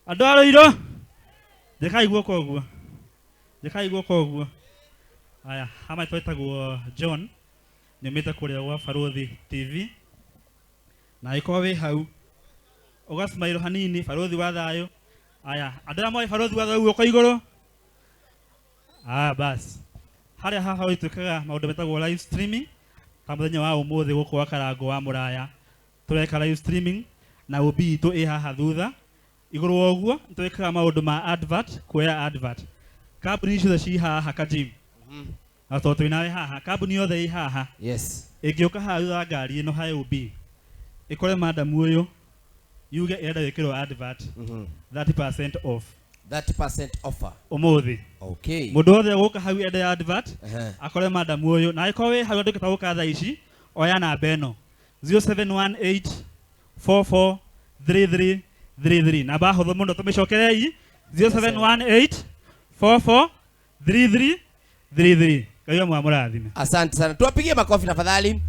Andũ a Rũirũ, njĩkai guoko ũguo, njĩkai guoko ũguo. Aya, hama twĩtagwo John, nyumĩte kũrĩa gwa Barũthi TV, na angĩkorwo wĩ hau ũgacimairwo hanini, Barũthi wa thayũ. Aya, andũ arĩa moĩ Barũthi wa thayũ guoko igũrũ. Ah, bas harĩa haha twĩkaga maũndũ metagwo live streaming ta mũthenya wa ũmũthĩ gũkũ wa Karango wa Mũraya tũreka live streaming na ũmbi itũ ĩ haha thutha. Igũrũ wa ũguo nĩtwĩkaga maũndũ ma advert, kuoya advert. Kambuni ciothe ci haha Kajim, na tondũ twĩ nawe haha, kambuni yothe ĩ haha ĩngĩũka haha thutha wa ngari ĩno ha ũmbi ĩkore madam ũyũ yuge ĩrenda gwĩkĩrwo advert, 30% off. 30% offer. Ũmũthĩ. Mũndũ wothe ũgũka hau ende advert, akore madam ũyũ, na angĩkorwo wĩ hau ndũngĩhota gũka thaa ici, oya namba ĩno 0718 44 33 33, namba hũthũ mũno, tũmĩcokerei, 0718 44 33 33. Ngai amwe amũrathime. Asante sana, tuwapigie makofi tafadhali.